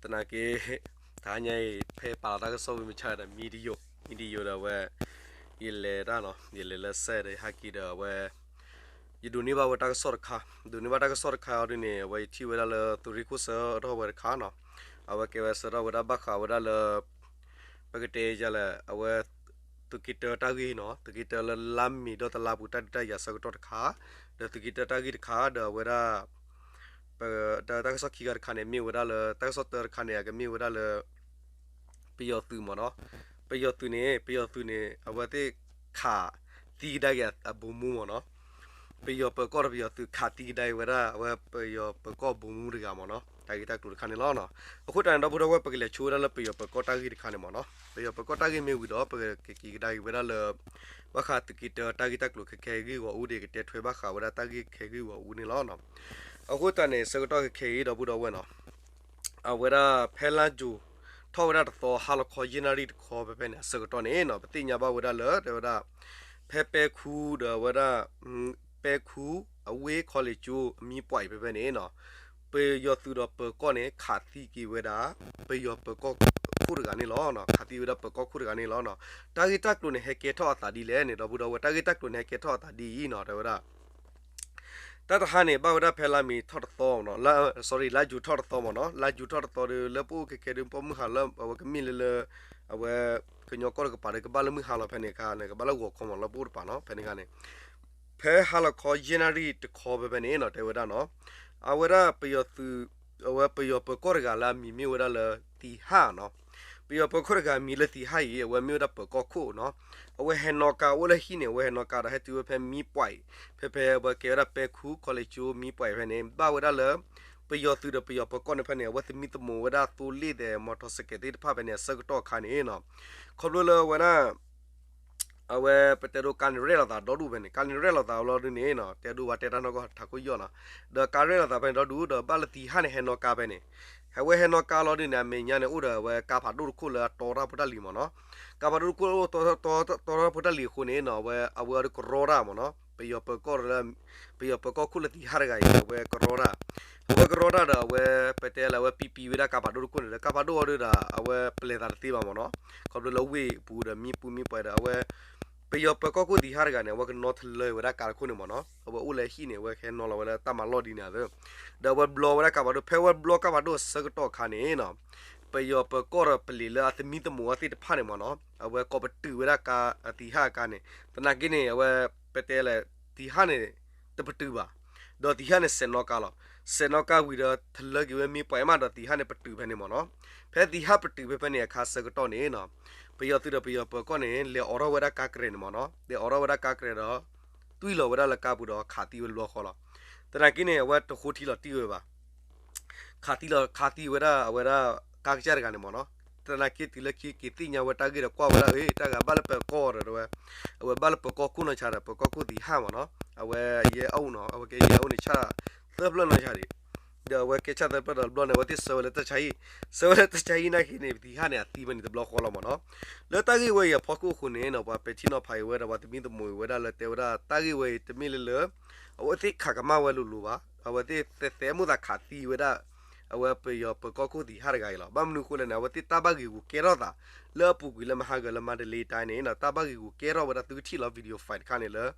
သနာ်က့ တဟါညါအံၤ ဖဲပာ်လီၤတၢ်ကစီၣ်ဝံၤမုၢ်ဆါဒီး မံတယိာ် မံတယိာ်ဒီးအဝဲ ယလဲၤတၢ်နီၤ ယလဲၤလၢစဲဒီး ယဟဲက့ၤဒီးအဝဲ ယဒိးန့ၢ်ဘၣ်ဝဲတၢ်ကစီၣ်တခါ ဒိးန့ၢ်ဘၣ်တၢ်ကစီၣ်တခါအီၤဒ်န့ၣ် အဝဲယထံၣ်ဝဲဒၣ်လၢသုးရ့ၣ်ခိၣ်ဆၢထီၣ်ဝဲတခါနီၤ အဝဲကဲဝဲဆၢထီၣ်ဝဲဒၣ်ဘၣ်ဃးဝဲဒၣ်လၢ ပကတဲယၤလဲၣ် အဝဲ သုးက့တၢတၢ်ဂ့ၢ်နီၤ သုးက့တၢလၢလါမ့ၤဒီတလါပူၤတၢ်ဒုးတၢ်ယၤဆၢကတီၢ်တခါ ဒီးသုးက့တၢတၢ်ဂ့ၢ်တခါ ဒီးအဝဲဒၣ် ပ တၢ်ကစီၣ်ခံဂၤတခါန့ၣ် မ့ၢ်ဝဲဒၣ်လၢ တၢ်ကစီၣ်တၢတခါန့ၣ် အကမ့ၢ်ဝဲဒၣ်လၢ ပယီၤသုးမ့ၢ်နီၤ ပယီၤသုးန့ၣ် ပယီၤသုးန့ၣ် အဝဲသ့ၣ်ခးသံကဒါက့ၤအဗိုလ်မှူးမ့ၢ်နီၤ ပယီၤပၢၤကီၢ်ဒီးပယီၤသုးခးသံကဒါက့ၤဝဲဒၣ် အဝဲပယီၤပၢၤကီၢ်ဗိုလ်မှူးတဂၤမ့ၢ်နီၤ တၢ်ဂ့ၢ်တၢ်ကျိၤတခါန့ၣ်လီၤ. အဃိတၢ်န့ၣ် ဒီပုၢ်ဒီဝဲၢ် ပကလဲၤဆိဝဲဒၣ်လၢပယီၤပၢၤကီၢ်တၢ်ဂ့ၢ်တခါန့ၣ်မ့ၢ်နီၤ ပယီၤပၢၤကီၢ်တၢ်ဂ့ၢ်မ့ၢ်ဝံၤဒီး ပကက့ၤကဒါက့ၤဝဲဒၣ်လၢ ဘၣ်ဃးသုးက့တၢတၢ်ဂ့ၢ်တၢ်ကျိၤခဲခဲအံၤဂ့ၢ်ဂီၤအူဒၣ် ကတဲထွဲဘၣ်ဃးဝဲဒၣ်တၢ်ဂ့ၢ်ခဲဂ့ၢ်ဂီၤအူန့ၣ်လီၤ. အဃိတၢ်န့ၣ် ဆၢကတီၢ်ခဲခဲအံၤ ဒီပုၢ်ဒီဝဲၢ်နီၤ အဝဲဒၣ်ဖဲလါယူၤ ထီၣ်ဝဲဒၣ်တသီ ဟါလီၤခီယဲၢ်နၣ်ရံၣ်တခီဖဲဖဲန့ၣ် အဆၢကတီၢ်န့ၣ်နီၤ ပသ့ၣ်ညါဘၣ်ဝဲဒၣ်လၢ တဲဝဲဒၣ် ဖဲပဲခူဒီးအဝဲဒၣ် ပဲခူ အဝ့ၢ်ခီလ့ၣ်ကၠိ အမံပှဲၤအံၤဖဲဖဲန့ၣ်နီၤ ပယီၤသုးဒီးပၢၤကီၢ်န့ၣ် ခးသံက့ၤဝဲဒၣ် ပယီၤပၢၤကီၢ်ခိၣ်တဂၤန့ၣ်လီၤ. ခးသံဝဲဒၣ်ပၢၤကီၢ်ခိၣ်တဂၤန့ၣ်လီၤ. တၢ်ဂ့ၢ်တၢ်ကျိၤန့ၣ် ဟဲကဲထီၣ်အသးဒ်လဲၣ်န့ၣ် ဒီပုၢ်ဒီဝဲၢ် တၢ်ဂ့ၢ်တၢ်ကျိၤန့ၣ် ဟဲကဲထီၣ်အသးဒ်အံၤနီၤ တဲဝဲဒၣ် တၢ်တဟါန့ၣ် ဘၣ်ဝဲဒၣ်ဖဲလါမ့ၤထီၣ်တသီနီၤ လါ sorry လါယူၤထီၣ်တသီမ့ၢ်နီၤ လါယူၤထီၣ်တသီဒီး လၢပအိၣ်ခဲခဲဒီး ပမုၢ်ဟါလၢ အဝဲကမ့ၢ်လၢလၢ အဝဲ ကညီကီၢ်တကပၤဒီး ကဘၣ်လၢမုၢ်ဟါလီၤဖဲန့ၣ်အခါန့ၣ် ကဘၣ်လၢဂီၤခီမ့ၢ် လၢပအိၣ်တပၤနီၤ ဖဲန့ၣ်အခါန့ၣ် ဖဲဟါလီၤခီယဲၢ်နၣ်ရံၣ်တခီဖဲဖဲန့ၣ်နီၤ တဲဝဲဒၣ်နီၤ အဝဲဒၣ်ပယီၤသုး အဝဲပယီၤပၢၤကီၢ်တဂၤလၢအမံၤမ့ၢ်ဝဲဒၣ်လၢသံဟၣ်နီၤ ပယီၤပၢၤကီၢ်တဂၤအမံၤလၢသံဟၣ်အံၤ အဝဲမ့ၢ်ဝဲဒၣ်ပၢၤကီၢ်ခိၣ်နီၤ အဝဲဟဲနီၣ်ကါအိၣ်လၢဟံၣ်န့ၣ် အဝဲဟဲနီၣ်ကါဒီးဟဲတုၤဝဲဖဲမံပှဲၤ ဖဲဖဲအဝဲကဲဝဲဒၣ်ပဲခူ ခီလ့ၣ်ကၠိ မံပှဲၤဖဲန့ၣ် ဘၣ်ဝဲဒၣ်လၢ ပယီၤသုးဒီးပယီၤပၢၤကီၢ်န့ၣ်ဖဲန့ၣ် အဝဲသမံသမိးဝဲဒၣ်သိလ့ၣ်ဒီး မီၢ်ထီၣ်စဲးကဲးသ့ၣ်တဖၣ်ဖဲန့ၣ် အဆၢကတီၢ်အခါန့ၣ်နီၤ ခီဖျိလၢအဝဲဒၣ် အဝဲပတဲဒိးကါန့ၣ်ရဲၣ်လီၤသးဒီဒူၣ်ဖဲန့ၣ် ကါန့ၣ်ရဲၣ်လီၤသးလီၤဒ်န့ၣ်နီၤ တဲဒိးဘၣ်တဲတၢ်နီၢ်ကီၢ်ထးခိၣ်ယီၢ်နီၤ ဒီးကါရဲၣ်လီၤသးဖဲန့ၣ်ဒီဒူၣ် ဒီးဘၣ်လၢသံဟၣ်န့ၣ်ဟဲနီၣ်ကါဖဲန့ၣ် ဟဲဝဲဟဲနီၣ်ကါလီၤဒ်န့ၣ် အမဲာ်ညါန့ၣ် အိၣ်ဒီးအဝဲကါဖးဒိၣ်တခိၣ်လၢအတီတၢ်ဖိတၢ်လံၤမ့ၢ်နီၤ ကါဖးဒိၣ်တခိၣ်အိၣ် တီတၢ်ဖိတၢ်လံၤအဃိန့ၣ်နီၤ အဝဲ အဝဲအီၤဒီးကရီတၢ်မ့ၢ်နီၤ ပယီၤပၢၤကီၢ်လၢ ပယီၤပၢၤကီၢ်ခိၣ်လၢသံဟၣ်တဂၤအံၤ အဝဲကရီတၢ် အဝဲကရီတၢ်ဒီးအဝဲ ပတဲလၢအဝဲပံပံဝဲဒၣ် ကါဖးဒိၣ်တခိၣ်န့ၣ်ဒီး ကါဖးဒိၣ်အီၤဒီး အဝဲပလဲၤသးတသ့ဘၣ်မ့ၢ်နီၤ ခီဖျိလၢဝ့ၢ်အပူၤဒီးမံပူၤမံပှဲၤဒီး အဝဲ ပယီၤပၢၤကီၢ်ခိၣ်သံဟၣ်တဂၤန့ၣ် အဝဲကနီၣ်ထလၢဝဲဒၣ်ကါတခိၣ်န့ၣ်မ့ၢ်နီၤ အဝဲအိၣ်လၢဟံၣ်န့ၣ် အဝဲဟဲနီၣ်လီၤဝဲလၢတၢ်မၤလီၢ်ဒ်န့ၣ်သ့ ဒီးအဝဲဘျီဝဲဒၣ်ကါဖးဒိၣ် ဖဲဝဲဘျီကါဖးဒိၣ်အဆၢကတီၢ်အခါန့ၣ်နီၤ ပယီၤပၢၤကီၢ်ဒီးပလံၤလၢအသမံသမိးအသ့ၣ်တဖၣ်န့ၣ်မ့ၢ်နီၤ အဝဲကိးပတုာ်ဝဲဒၣ်ကါ အသံဟၣ်အကါန့ၣ် သနာ်က့န့ၣ် အဝဲ ပတဲလဲၣ် သံဟၣ်န့ၣ် တပတုာ်ဘၣ် ဒီးသံဟၣ်န့ၣ်စဲးနီၣ်ကါလီၤ စဲးနီၣ်ကါဝံၤဒီး ထလၢက့ၤဝဲမံပှဲၤမးဒီး သံဟၣ်န့ၣ်ပတုာ်ဖဲန့ၣ်မ့ၢ်နီၤ ဖဲသံဟၣ်ပတုာ်ဖဲဖဲန့ၣ်အခါဆၢကတီၢ်န့ၣ်နီၤ ပယီၤသုးဒီးပယီၤပၢၤကီၢ်န့ၣ် လဲၤအိးထီၣ်ဝဲဒၣ်ကါကရဲးန့ၣ်မ့ၢ်နီၤ လဲၤအိးထီၣ်ဝဲဒၣ်ကါကရဲးဒီး တွံၢ်လီၤဝဲဒၣ်လၢကါပူၤဒီးခးသံဝဲတဘျီဃီလီၤ သနာ်က့န့ၣ် အဝဲတဃိထံလီၤတံၢ်ဝဲဘၣ် ခးသံလီၤ ခးသံဝဲဒၣ်အဝဲဒၣ် ကါကစၢ်တဂၤန့ၣ်မ့ၢ်နီၤ သနာ်က့တုၤလၢခံက့ၤသ့ၣ်ညါဝဲတၢ်ဂ့ၢ်ဒီးကွၢ်ဝဲဒၣ် အ့ တၢ်ဂၤဘၣ်လၢပၢၤကီၢ်ဒီးဝဲ အဝဲဘၣ်လၢပၢၤကီၢ်ခိၣ်နီၢ်ဆါဒီး ပၢၤကီၢ်ခိၣ်သံဟၣ်မ့ၢ်နီၤ အဝဲယဲၢ်အိၣ်နီၤ အဝဲကဲယဲၢ်အိၣ်န့ၣ်ဆၣ်သၢဖျၢၣ်နီၢ်ဆါဒံး ဒီးအဝဲကဲဆၣ်သၢဖျၢၣ်ဒီးတဘျီန့ၣ် အဝဲသ့ၣ်ဆၢဝဲလၢတၢ်ဆါဟံၣ် ဆၢဝဲလၢတၢ်ဆါဟံၣ်နာ်က့န့ၣ် ပသံဟၣ်န့ၣ် အသံဖဲန့ၣ်တဘျီဃီလီၤမ့ၢ်နီၤ လၢတၢ်ဂ့ၢ်ဝဲအံၤအဖီခိၣ်အဃိန့ၣ်နီၤ ပှၤပဲာ်ထံနီၤဖးအံၤဝဲဒီး ပှၤသမံသမိးအံၤဝဲဒၣ်လၢတဲဝဲဒၣ် တၢ်ဂ့ၢ်ဝဲအံၤတမ့ၢ်လၢလၢ အဝဲသ့ၣ်ခးကမၣ်ဝဲလိၤလိၤဘၣ် အဝဲသ့ၣ်သဲးသဲးမိၣ်သးခးသံဝဲဒၣ် အဝဲပယီၤပၢၤကီၢ်ခိၣ်သံဟၣ်တဂၤအံၤလီၤ. ဘၣ်မနုၤအဃိလဲၣ်န့ၣ် အဝဲသ့ၣ်တၢ်ဘၣ်ဂ့ၢ်ဂူာ်ကဲထီၣ်သး လၢအပူၤကွံာ်လၢမဟါဂၤလၢမၤတလ့တၢ်န့ၣ် တၢ်ဘၣ်ဂ့ၢ်ဂူာ်ကဲထီၣ်ဝဲဒၣ်သုကထံၣ်လီၤ video file တခါန့ၣ်လၢ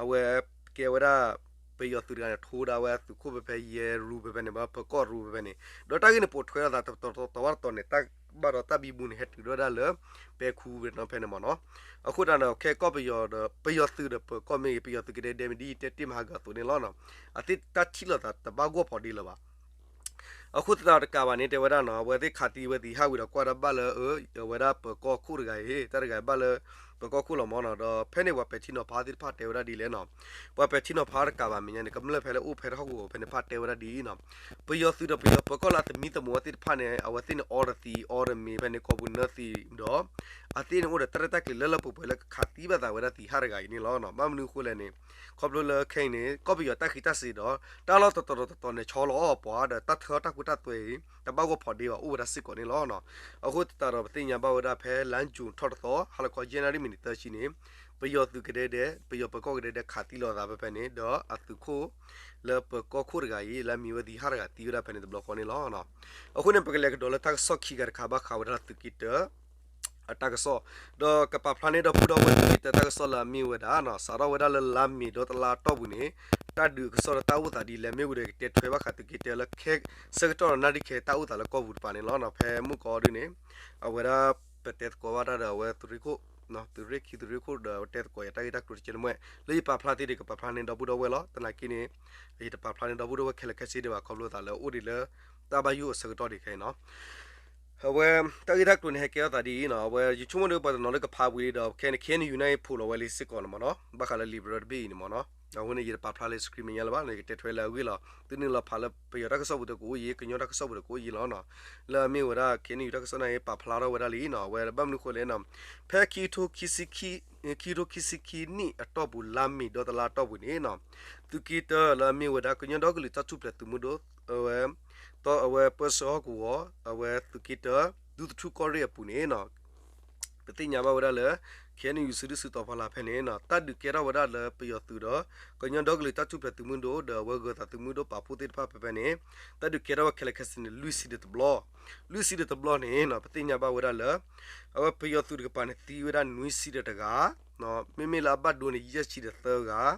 အဝဲကဲဝဲဒၣ် ပယီၤသုးတဂၤန့ၣ် ထိဒၣ်ဝဲသုးခိၣ်ဖဲဖဲယဲၢ်ရူဖဲဖဲန့ၣ် ပၢၤကီၢ်ရူဖဲဖဲန့ၣ် ဒီးတၢ်ဂ့ၢ်န့ၣ်ပိာ်ထွဲထီၣ်သးတတီၤတတီၤဘၣ်တတီၤန့ၣ် တၢ်ဘၣ်ဒီးတၢ်ဘံဘူန့ၣ် ဟဲတုၤဒၣ်ဝဲဒၣ်လၢ ပဲခူဝဲနီၤဖဲန့ၣ်မ့ၢ်နီၤ. အဃိသတးန့ၣ် ခဲကီၢ်ပယီၤဒီး ပယီၤသုးဒီးပၢၤကီၢ်မ့ၢ်ဂ့ၤ ပယီၤသုးကဒဲဒဲမ့ၢ်ဒ်ယတဲတ့ၢ်မဟါဂၤအသိးန့ၣ်လီၤ. အသ့ၣ်တၢ်ထံၣ်လိာ်သးတဘၣ်ဂီၢ်ဖီဒ့လၢၤဘၣ်. အဃိသတးတကးဘၣ်န့ၣ် တဲဝဲဒၣ်နီၤ အဝဲသ့ၣ်ခးသံဝဲသံဟးဝံၤဒီးကွၢ်ဒၣ်ဘၣ်လၢ အဝဲဒၣ်ပၢၤကီၢ်ခိၣ်တဂၤအံၤ တၢ်တဂၤဘၣ်လၢ ပၢၤကီၢ်ခိၣ်လီၤမ့ၢ်နီၤ. ဒီးဖဲန့ၣ်ပှၤပဲာ်ထံနီၤဖးသ့ၣ်တဖၣ်တဲဝဲဒၣ်ဒ်လဲၣ်နီၤ. ပှၤပဲာ်ထံနီၤဖးတကးဘၣ်မဲာ်ညါန့ၣ် ကမျၢၢ်ဖဲလၢအိၣ်ဖဲထီၣ်ဟီၣ်ကဝီၤဖဲန့ၣ်တဖၣ်တဲဝဲဒၣ်ဒ်အံၤနီၤ. ပယီၤသုးဒီးပယီၤပၢၤကီၢ်လၢအသမံသမိးဝဲသ့ၣ်တဖၣ်န့ၣ် အဝဲသ့ၣ်န့ၣ်အီတသံအီတမ့ၤဖဲန့ၣ် ကိာ်ပူၤနၢသံဒီး အသ့ၣ်န့ၣ်အိၣ်ဒီးတၢ်ရဲၣ်တၢ်ကျဲၤလၢလၢပှဲၤပှဲၤလၢကခးသံဘၣ်သးဝဲဒၣ်သံဟးတဂၤအံၤန့ၣ်လီၤ. ဘၣ်မနုၤအဃိလဲၣ်န့ၣ် ခီဖျိလၢခဲအံၤန့ၣ် ကီၢ်ပယီၤတၢ်ဃံးတၢ်စ့ၤဒီး တၢ်လီၢ်တတီၤတတီၤန့ၣ် ဆီလီၤအီၣ်ပှၤဒီးတၢ်ထၢတၢ်ကူတၢ်သွဲအံၤ တဘၣ်ဂီၢ်ဖီဒ့ဘၣ်အိၣ်ဝဲဒၣ်စ့ၢ်ကီးန့ၣ်လီၤ. အဃိသတးဒီးပသ့ၣ်ညါဘၣ်ဝဲဒၣ်ဖဲလါယူၤထီၣ်တသီ ဟါလီၤခီယဲၢ်နၣ်ရံၣ်မံးနံးသၢဆံန့ၣ် ပယီၤသုးကဒဲဒဲ ပယီၤပၢၤကီၢ်ကဒဲဒဲခးသံလိာ်သးဖဲဖဲန့ၣ် ဒီးအသုးခိၣ် လၢပကီၢ်ခိၣ်တဂၤအံၤ လၢအမံၤဝဲသံဟၣ်တဂၤသံဝဲဒၣ်ဖဲန့ၣ်တဘျီဃီန့ၣ်လီၤ. အဃိန့ၣ် ပကလဲၤကဒီးလၢတၢ်ကစီၣ်ခံဂၤတခါ ဘၣ်ဃးဝဲဒၣ်လၢသုးက့တၢ အတၢ်ကစီၣ်, ဒီးကပာ်ဖျါန့ၢ်ဒီပုၢ်ဒီဝဲၢ်သုးက့တၢတၢ်ကစီၣ်လၢအမ့ၢ်ဝဲဒၣ် စးထီၣ်ဝဲဒၣ်လၢလါမ့ၤဒီတလါအတီၢ်ပူၤန့ၣ် တၢ်ဒုးကစီၣ်ဒီးတၢ်အိၣ်သးဒ်လဲၣ် မ့ၢ်ဝံၤဒီးကတဲထွဲဘၣ်ဃးသုးက့တၢလၢခဲ ဆၢကတီၢ်ဒီးနၣ်ရံၣ်ခဲတၢ်အိၣ်သးလၢကီၢ်ပူၤတပၤန့ၣ်လီၤ. ဖဲမုၢ်ကီၢ်ဒ်န့ၣ် အဝဲဒၣ် ပတဲသကိးဘၣ်တၢ်ဒီးအဝဲသုးရ့ၣ်ခိၣ်, သုးရ့ၣ်ခံသုးရ့ၣ်ခိၣ်ဒီး ပတဲသကိးယတၢ်ဂ့ၢ်တၢ်ကျိၤတကဲန့ၣ်မ့ၢ် လၢယပာ်ဖျါသ့ၣ်ဒီး ကပာ်ဖျါန့ၢ်ဒီပုၢ်ဒီဝဲၢ်လီၤ. သနာ်က့န့ၣ် ယတပာ်ဖျါန့ၢ်ဒီပုၢ်ဒီဝဲၢ်ခဲလၢာ်ခဲဆ့ဒံးဘၣ် ခီဖျိသးလၢအိၣ်ဒံးလၢ တၢ်ဘၣ်ယိၣ်အဆၢကတီၢ်ဒံးခဲအံၤနီၤ. အဝဲ တၢ်ဂ့ၢ်တၢ်ကျိၤန့ၣ် ဟဲကဲထီၣ်သးဒ်အံၤနီၤ, အဝဲယဆိကမိၣ်ဒီး ပှၤတနီၤလၢကဖးဝံၤဒီး ခဲအံၤန့ၣ် ခဲအံၤန့ၣ် ယူၤနၢ်အံၤ ဖိးလီၤဝဲလံစ့ၢ်ကီးန့ၣ်မ့ၢ်နီၤ, ဘၣ်ဃးလၢ Liberal တဘ့ၣ်အံၤန့ၣ်မ့ၢ်နီၤ. အဃိန့ၣ် ယတပာ်ဖျါလၢ screen မဲာ်ညါလၢၤဘၣ်န့ၣ် ယကတဲထွဲလၢအဂ့ၢ်လီၤ. သုနုာ်လီၤဖးလၢပယီၤတၢ်ကစီၣ်ပူၤဒီးကအိၣ်ယံၤ, ကညီတၢ်ကစီၣ်ပူၤဒီးကအိၣ်ယံၤလီၤနီၤ. လၢအမ့ၢ်ဝဲဒၣ် ခဲအံၤန့ၣ် ယူၤတၢ်ကစီၣ်န့ၣ် ပာ်ဖျါထီၣ်ဝဲဒၣ်လံနီၤ, အဝဲဘၣ်မနုၤဃိလဲၣ်နီၤ, ဖဲခံကထိခံဆံခံနံၣ်အတီၢ်ပူၤ လါမ့ၤဒီတလါအတီၢ်ပူၤန့ၣ်နီၤ, သုးက့တၢလၢအမ့ၢ်ဝဲဒၣ် ကညီဒီကလုာ်တၢ်ထူၣ်ဖျဲးသုးမုၢ်ဒိၣ် အဝဲ အဝဲပၢဆှၢဟီၣ်ကဝီၤ အဝဲသုးက့တၢ ဒူသထူၣ်ကီၢ်ရ့ၣ်အပူၤန့ၣ်နီၤ, ပသ့ၣ်ညါဘၣ်ဝဲဒၣ်လၢ ခဲအံၤန့ၣ် ယူၤစုဒုၣ်စုတီၤဖီလာ်ဖဲန့ၣ်နီၤ, တၢ်ဒုးကဲထီၣ်ဝဲဒၣ်လၢပယီၤသုးဒီး ကညီဒီကလုာ်တၢ်ထူၣ်ဖျဲးသုးမုၢ်ဒိၣ် ဒီးအဝဲဂၢၤသးသုးမုၢ်ဒိၣ်ပာ်ဖှိၣ်သ့ၣ်တဖၣ်ဖဲဖဲန့ၣ်, တၢ်ဒုးကဲထီၣ်ဝဲခဲလၢာ်ခဲဆ့န့ၣ် လွံၢ်ဆံဒီးတဘျီ, လွံၢ်ဆံဒီးတဘျီန့ၣ်နီၤ ပသ့ၣ်ညါဘၣ်ဝဲဒၣ်လၢ အဝဲပယီၤသုးတကပၤန့ၣ် သံဝဲဒၣ်နွံဆံဒီးတဂၤ, မ့မ့ၢ်လၢအဘၣ်ဒိန့ၣ် ယဲၢ်ဆံဒီးသၢဂၤ,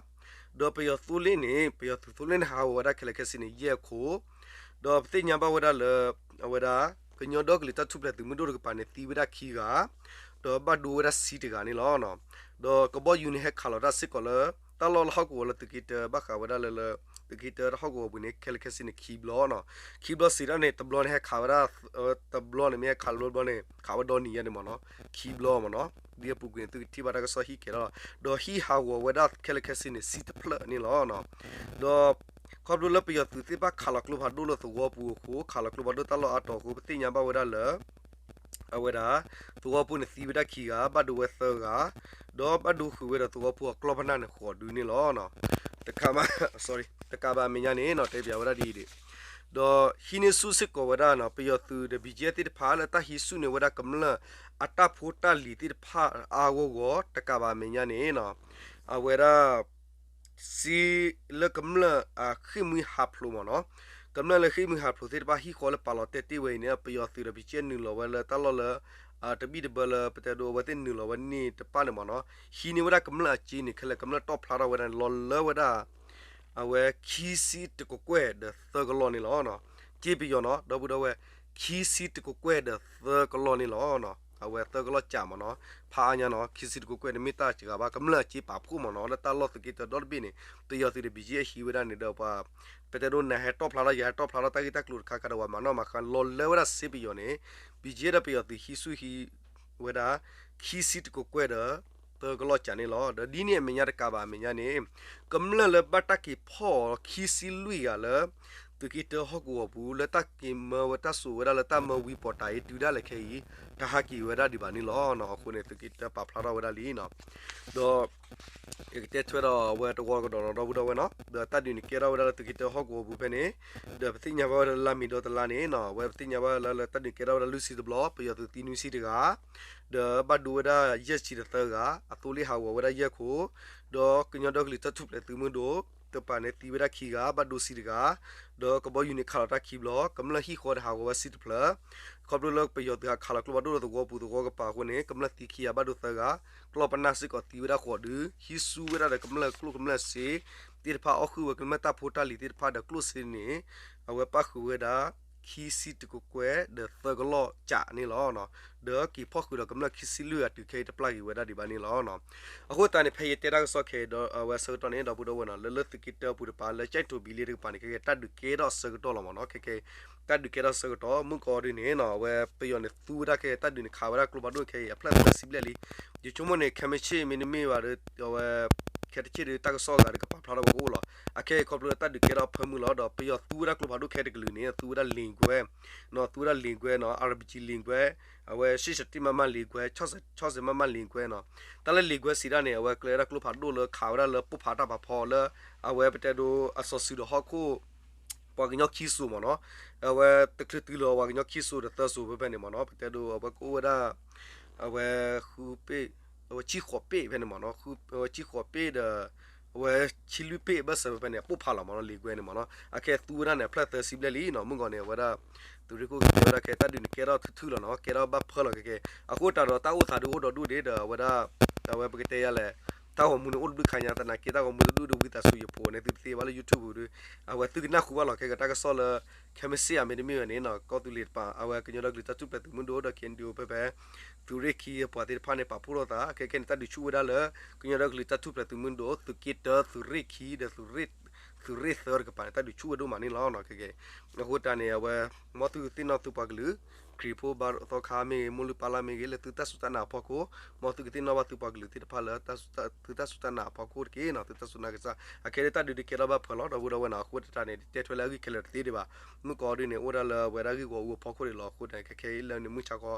ဒီးပယီၤသိလ့ၣ်န့ၣ် ပယီၤသုးသိလ့ၣ်န့ၣ် ဟးဂီၤဝဲဒၣ်ခဲလၢာ်ခဲဆ့န့ၣ် ယဲၢ်ခိၣ်, ဒီးပသ့ၣ်ညါဘၣ်ဝဲဒၣ်လၢ အဝဲဒၣ် ကညီဒီကလုာ်တၢ်ထူၣ်ဖျဲးသုးမုၢ်ဒိၣ်တကပၤန့ၣ် သံဝဲဒၣ်ခံဂၤ, ဒီးဘၣ်ဒိဝဲဒၣ်ဆံတဂၤန့ၣ်လီၤ. ဒီးကဘီယူၤန့ၣ် ဟဲခးလီၤတၢ်စ့ၢ်ကီးလၢ တၢ်လီၢ်လၢဟီၣ်ကဝီၤလၢသုးက့တၢ ဘၣ်ဃးဝဲဒၣ်လၢ လၢ သုးက့တၢတၢ်ဟီၣ်ကဝီၤပူၤန့ၣ် ခဲလၢာ်ခဲဆ့န့ၣ် ခံဘျီနီၤ, ခံဘျီစံးဒၣ်န့ၣ် တဘျီန့ၣ်ဟဲခးဝဲဒၣ် တဘျီန့ၣ် မ့ၢ်ဟဲခးလီၤတဘျီန့ၣ် ခးဝဲဒီနံၤယါန့ၣ်မ့ၢ်နီၤ, ခံဘျီမ့ၢ်နီၤ, ဒ်အပူၤကွံာ်န့ၣ် သုကထံၣ်ဘၣ်တၢ်ကစီၣ်ဟံၣ်ကဲထီၣ်လီၤ, ဒီးဟံၣ်ဟးဂီၤဝဲဒၣ်ခဲလၢာ်ခဲဆ့န့ၣ် ဆံတဖျၢၣ်န့ၣ်လီၤ. ဒီး ခီဖျိလၢပယီၤသုးသ့ၣ်တဖၣ်ခးလီၤကျိဖးဒိၣ်လၢသဝီပူၤအဃိ ခးလီၤကျိဖးဒိၣ်တၢ်လီၢ်အါတီၤအဃိ ပသ့ၣ်ညါဘၣ်ဝဲဒၣ်လၢ အဝဲဒၣ် သဝီပူၤန့ၣ်သံဝဲဒၣ်ခံဂၤ ဘၣ်ဒိဝဲသၢဂၤ, ဒီးဘၣ်ဒိဃုာ်ဝဲဒီးသဝီပူၤအကျီၢ်ပနၢ်န့ၣ်ဃိးဒုန့ၣ်လီၤ. တကးဘၣ် sorry တကးဘၣ်အမဲာ်ညါန့ၣ်နီၤ တဲပၠးဝဲဒၣ်ဒ်အံၤဒံး, ဒီးဟံးန့ၢ်ဆူၣ်စ့ၢ်ကီးဝဲဒၣ်နီၤ ပယီၤသုးဒီး ဘီကၠ့သ့ၣ်တဖၣ်လၢတၢ်ဟံးဆူၣ်န့ၢ်ဝဲဒၣ်ကမျၢၢ်အတၢ်ဖိတၢ်လံၤသ့ၣ်တဖၣ်အါအါဂီၢ်ဂီၢ် တကးဘၣ်အမဲာ်ညါန့ၣ်နီၤ အဝဲဒၣ် စ့လၢကမျၢၢ်အဃ့ၢ်မှံဟးဖျိးမ့ၢ်နီၤ, ကမျၢၢ်လၢဃ့ၢ်မှံဟးဖျိးသ့ၣ်တဖၣ်ဟံၣ်ဃီလၢပာ်လီၤတဲာ်တ့ၢ်ဝဲအံၤန့ၣ် ပယီၤသုးဒီး ဘီကၠ့နုာ်လီၤဝဲလၢတၢ်လီၢ်လၢ တဘံၣ်တဘၢလၢ ပတဲဒိအဝဲသ့ၣ်နုာ်လီၤဝဲန့ၢ်တပၣ်န့ၣ်မ့ၢ်နီၤ, ဟံးန့ၢ်ဝဲဒၣ်ကမျၢၢ်အစ့န့ၣ် ခဲလၢာ်ကမျၢၢ်တီၣ်ဖျါထီၣ်ဝဲဒၣ်န့ၣ် လီၤလၢဝဲဒၣ် အဝဲခံဆံတကကွဲၢ်ဒီးသၢကလီၢ်န့ၣ်လီၤ. စ့ပယီၤနီၤ ဒီပုၢ်ဒီဝဲၢ် ခံဆံတကကွဲၢ်ဒီးသၢကလီၢ်န့ၣ်လီၤ. အဝဲသၢကလီၢ်ကးမ့ၢ်နီၤ, ဖးအါညါနီၤ ခံဆံတကကွဲၢ်န့ၣ်မ့ၢ်တၢ်စှၤဘၣ် ကမျၢၢ်အစ့ပာ်ဖှိၣ်မ့ၢ်နီၤ လၢတၢ်လီၢ်သုးက့တၢဒီတဘ့ၣ်န့ၣ် ပယီၤသုးဒီး ဘီကၠ့ အဟံးဝဲဒၣ်န့ၣ်ဒီးပှၤ ပတဲဒိနဟဲတီၣ်ဖျါထီၣ် ယဟဲတီၣ်ဖျါထီၣ်တၢ်ဂ့ၢ်တၢ်ကျိၤတခါခါဒီးပှၤမၤနီၣ်မၤဃါလီၤလၢဝဲဒၣ်စ့ပယီၤန့ၣ် ဘီကၠ့ဒီးပယီၤသုးဟံးဆူၣ်ဟံးဝဲဒၣ် ခံဆံတကကွဲၢ်ဒီး သၢကလီၢ်ကးန့ၣ်လီၤ. ဒီးဒ်န့ၣ်အမဲာ်ညါတကးဘၣ်အမဲာ်ညါန့ၣ် ကမျၢၢ်လၢဘၣ်တၢ်က့ၤဖီၣ်အီၤခံဆံလွံၢ်ဂၤလၢ သုးက့တၢဟီၣ်ကဝီၤပူၤ လၢတၢ်က့ၤမၢဝဲတၢ်စိာ်ဝဲဒၣ်လၢတၢ်မၢဝံပီၤတၤအံၤတုၤဒၣ်လဲာ်ခဲအံၤ တဟးက့ၤဝဲဒၣ်ဒံးဘၣ်န့ၣ်လီၤ. အဃိန့ၣ် သုးက့တၢပာ်ဖျါထီၣ်ဝဲဒၣ်လံနီၤ. ဒီး ယကတဲထွဲဒီးအဝဲတဝီကဒီးနီၤ ဒီပုၢ်ဒီဝဲၢ်နီၤ ဒီးတၢ်ဒုးန့ၣ်ကဲထီၣ်ဝဲဒၣ်လၢသုးက့တၢဟီၣ်ကဝီၤပူၤဖဲန့ၣ် ဒီးပသ့ၣ်ညါဘၣ်ဝဲဒၣ်လၢလါမ့ၤဒီတလါန့ၣ်နီၤ အဝဲပသ့ၣ်ညါဘၣ်လၢလၢတၢ်ဒုးကဲထီၣ်ဝဲဒၣ်လွံၢ်ဆံတဘျီ ပယီၤသုးသံနွံဆံတဂၤ ဒီးဘၣ်ဒိဝဲဒၣ်ယဲၢ်ဆံဒီးသၢဂၤ အသိလ့ၣ်ဟးဂီၤဝဲဒၣ်ယဲၢ်ခိၣ် ဒီးကညီဒီကလုာ်တၢ်ထူၣ်ဖျဲးသုးမုၢ်ဒိၣ် တကပၤန့ၣ်သံဝဲဒၣ်ခံဂၤ ဘၣ်ဒိဆံတဂၤ ဒီးကဘီယူၤန့ၣ်ခးလီၤတၢ်ခံဘျီ ကမျၢၢ်ဟံၣ်ဃီဒီးဟးဂီၤဝဲဆံတဖျၢၣ် ခီဖျိလၢပယီၤသုးဟးခးလီၤကျိဖးဒိၣ်လၢသဝီပူၤသဝီကပၤအဃိန့ၣ် ကမျၢၢ်သံခံဂၤဘၣ်ဒိသၢဂၤ ကျီၢ်ပနၢ်စ့ၢ်ကီးသံဝဲဒၣ်ဃိးဒု ဟံးဆူၣ်ဝဲဒၣ်ဒီးကမျၢၢ်ကျိၣ်ကမျၢၢ်စ့ သ့ၣ်တဖၣ်အီၣ်ဃုာ်ဝဲကမျၢၢ်တၢ်ဖိတၢ်လံၤသ့ၣ်တဖၣ်ဒီးကျိၣ်စ့န့ၣ် အဝဲပၣ်ဃုာ်ဝဲဒၣ် ခံဆံတကကွဲၢ်ဒီးသၢကလီၢ်ကးန့ၣ်လီၤ. ဒီးက့ၤဖီၣ်ဃုာ်ဒီးကမျၢၢ်ခံဆံလွံၢ်ဂၤတုၤခဲအံၤတပျၢ်က့ၤဝဲဒၣ်ဒံးဘၣ်န့ၣ်လီၤ. အဃိသတးန့ၣ် ဖဲယတဲတၢ်ကစီၣ်ခဲအံၤဒီးအဝဲဆၢကတီၢ်န့ၣ် ဒီပုၢ်ဒီဝဲၢ်နီၤ လၢလၢသုးက့တၢပူၤတပၤ လၢကၠဲၣ်တိၤဘံလ့တကပၤန့ၣ် ခဲကဲတၢ်ဒုးကဲထီၣ်အဆၢကတီၢ်လီၤမ့ၢ်နီၤ ခဲကဲ တၢ်ဒုးကဲထီၣ်အဆၢကတီၢ် မုၢ်ကီၢ်ဒုန့ၣ်နီၤ အဝဲပယီၤန့ၣ်သူဝဲဒၣ်ခဲကဲတၢ်ဒုးန့ၣ်ခးဝဲဒၣ်ကျိဖးဒိၣ်ခဲအံၤ အဖျၢၣ်သၢဆံဘျဲၣ်လံ. ယဆိကမိၣ်န့ၣ် ခဲမုၢ်ဆ့ၣ်မ့တမ့ၢ်ဘၣ်ဒီး အဝဲ ခဲတဆ့ၣ်ဒီးတၢ်ကစီၣ်အဂၤဒီးကပာ်ဖျါထီၣ်ဝဲကအိၣ်လီၤ. အခဲအံၤခီဖျိလၢတၢ်ဒုးကဲထီၣ်အဖၢမုၢ်လီၤ ဒီးပယီၤသူဝဲဒၣ်ကျိဖးဒိၣ်ခဲတကလုာ်န့ၣ် သူဝဲဒၣ်လ့ကွဲ သူဝဲဒၣ်လ့ကွဲနီၤ RPG လ့ကွဲ အဝဲ ရှစ်ဆယ့်တစ် မမ လ့ကွဲ ခြောက်ဆယ့် ခြောက်ဆယ့် မမ လ့ကွဲနီၤ တၢ်လၢလ့ကွဲစံးဒၣ်န့ၣ် အဝဲကျဲဝဲဒၣ်ကျိဖးဒိၣ်လၢခးဝဲဒၣ်လၢပိၢ်ဖးတၢ်ဖးဖီလၢ အဝဲပတဲဒိအစီၤစုၤဒီးဟီၣ်ခိၣ် ပှၤကညီခံစိၤမ့ၢ်နီၤ အဝဲတချုးတုၤလီၤပှၤကညီခံစိၤဒီးသၢစိၤဖဲဖဲန့ၣ်မ့ၢ်နီၤ ပတဲဒိအဝဲကအိၣ်ဝဲဒၣ် အဝဲ ဃုပ့ၣ် အဝဲဆံဃိးပ့ၣ်ဖဲန့ၣ်မ့ၢ်နီၤ အဝဲဆံဃိးပ့ၣ်ဒီး အဝဲ ဆံလွံၢ်ပ့ၣ်ဘၢၣ်စၢၤဖဲန့ၣ် အပိၢ်ဖးလီၤမးနီၤ လံာ်ကွဲန့ၣ်မးနီၤ အခဲသူဝဲဒၣ်န့ၣ် အဖျၢၣ်သၢဆံဘျဲၣ်လံနီၤ မုၢ်ဂီၤန့ၣ် အဝဲဒၣ် သုးရ့ၣ်ခိၣ်ကဲဝဲဒၣ်ခဲတၢ်ဒုးန့ၣ် ကဲထီၣ်ထူထူလီၤနီၤ ကဲထီၣ်ဘၣ်ဖၢလီၤခဲကဲ အဃိတၢ်ဒီးတၢ်အိၣ်သးဒုးအိၣ်ဒီးဒူၣ်ဒံးဒီး အဝဲဒၣ် အဝဲပကတဲယၤလဲၣ် တၢ်ဂီၤမူန့ၣ်အိၣ်တဘျုးခါညါ သနာ်က့တၢ်ဂီၤမူတဒူၣ်ဒီးဝံသးစူၤယဖိးန့ၣ် သုတသ့ဘၣ်လၢ YouTube ဒုး အဝဲသုကနၢ်ဟူဘၣ်လီၤခဲကဲ တၢ်ကစီၣ်လၢ ခဲမုၢ်ဆ့ၣ်အမ့ၢ်တမ့ၢ်ဝဲန့ၣ်နီၤ ကီၢ်သူလ့ၤတပၤ အဝဲကညီဒီကလုာ်တၢ်ထူၣ်ဖျဲးသုးမုၢ်ဒိၣ်ဒီး KNDO ဖဲဖဲ သုးရ့ၣ်ခံအပှၤသ့ၣ်တဖၣ်န့ၣ် ပာ်ဖှိၣ်ထီၣ်သး ခဲကဲန့ၣ် တၢ်ဒုးဆူၣ်ဝဲဒၣ်လၢ ကညီဒီကလုာ်တၢ်ထူၣ်ဖျဲးသုးမုၢ်ဒိၣ် သုးက့တၢ သုးရ့ၣ်ခံဒီး သုးရ့ၣ်သၢတကပၤန့ၣ် တၢ်ဒုးဆူၣ်ဝဲဒိၣ်မးန့ၣ်လီၤ. ခဲကဲ အဃိတၢ်န့ၣ် အဝဲ မ်သုကသ့ၣ်နီၣ်သုပှၤကလုာ် ခရံာ်ဖိဘါသီခါမ့ၢ်ဂ့ၤ မိၢ်လုၢ်ပၢ်လၢ်မ့ၢ်ဂ့ၤ လၢသုတၢ်စူၢ်တၢ်နာ်အဖီခိၣ် မ်သုကသ့ၣ်နီၣ်ဘၣ်သုပှၤကလုာ်သ့ၣ်တဖၣ်လၢ သုတၢ်စူၢ်တၢ်နာ်အဖီခိၣ်တက့ၢ်နီၤ သုတၢ်စူၢ်နာ်ကစၢ် အခဲဒၣ်တၢ်ဒုးဒုးကဲထီၣ်ဘၣ်ဖၢလီၤ ဒီပုၢ်ဒီဝဲၢ်နီၤ အဃိတၢ်န့ၣ် တဲထွဲလၢအဂ့ၢ်ခဲလၢာ်တသ့ဒံးဘၣ် မုၢ်ကီၤဒုးန့ၣ် အိၣ်ဒၣ်လၢအဝဲဒၣ်ဂ့ၢ်ဂီၤအူအဖီခိၣ်ဒံးလီၤ အဃိတၢ်ခဲခဲအံၤလၢန့ၣ်မုၢ်ဆါခီ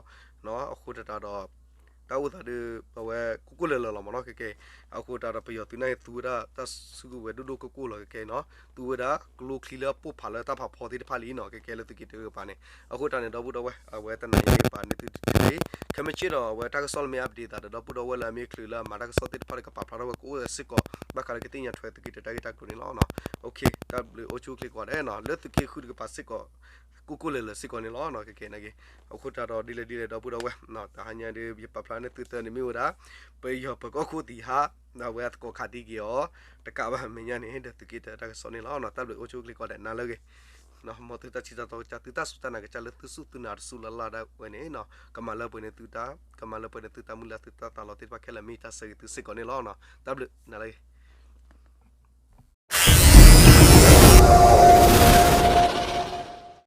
အဃိတၢ်ဒီး တၢ်အိၣ်သးဒုး အဝဲကိၢ်ကိၢ်လၢၤလၢၤလီၤမးနီၤ ခဲကဲ အဃိတၢ်ဒီးပယီၤသုးန့ၣ်သူဝဲဒၣ်တၢ်စုကဝဲၤဒိၣ်ဒိၣ်ကိၢ်ကိၢ်လီၤ ခဲကဲနီၤ သူဝဲဒၣ်ကျိချံလၢအပိၢ်ဖးလၢတၢ်ဖးဖီသ့ၣ်တဖၣ်လံနီၤ ခဲကဲလၢသုးက့တၢကပၤန့ၣ် အဃိတၢ်န့ၣ် ဒီပုၢ်ဒီဝဲၢ် အဝဲတနံၤအံၤကပၤန့ၣ်သုတထံၣ် ခဲမုၢ်ဆ့ၣ်ဒီးအဝဲတၢ်ကစီၣ်လၢမ့ၢ် update သးဒီး ဒီပုၢ်ဒီဝဲၢ်လၢအမ့ၢ်ချုးလၢအမၤတၢ်ကစီၣ်သ့ၣ်တဖၣ်ဒီးကပာ်ဖျါထီၣ်ဝဲကအိၣ်ဝဲစ့ၢ်ကီး ဘၣ်ဃးလၢကသ့ၣ်ညါထွဲသုးက့တၢတၢ်ဂ့ၢ်တၢ်ကျိၤန့ၣ်လီၤ. တၢ်ဘျုးအိၣ်ဆူၣ်အိၣ်ချ့ကိးဂၤဒဲးနီၤ လၢသုးက့ဃုတကပၤစ့ၢ်ကီး ကိၢ်ကိၢ်လၢၤလၢၤစ့ၢ်ကီးန့ၣ်လီၤ ခဲကဲန့ၣ်က့ အဃိတၢ်ဒီးဒ်လဲၣ်ဒ်လဲၣ် ဒီပုၢ်ဒီဝဲၢ် တဟါညါဒုး ယပာ်ဖျါန့ၢ်သုတၢ်န့ၣ်မ့ၢ်ဝဲဒၣ် ပယီၤပၢၤကီၢ်ခိၣ်သံဟး အဝဲအသကိးခးသံက့ၤအီၤ တကးဘၣ်မဲာ်ညါန့ၣ် ဒီးသုးက့တၢတၢ်ကစီၣ်န့ၣ်လီၤ. တၢ်ဘျုးအိၣ်ဆူၣ်အိၣ်ချ့ကိးဂၤဒဲး နၤလၢအဂ့ၤ မ်သုတၢ်ထံၣ်တၢ်တီကစၢ် သုတၢ်စူၢ်တၢ်နာ်ကစၢ်လၢသုစူၢ်သုနာ်တစူၢ်လၢ်လၢ်ဒၣ်ဝဲန့ၣ် ကမၤလၢပှဲၤန့ၢ်သုတၢ် ကမၤလၢပှဲၤန့ၢ်သုတၢ်မုၢ်လၢ်သုတၢ်သးလီသ့ၣ်တဖၣ်ခဲလၢာ်မ့ၢ်တၢ်ဆၢဂ့ၤသုစ့ၢ်ကီးန့ၣ်လီၤ. တၢ်ဘျုးနၤလၢအဂ့ၤ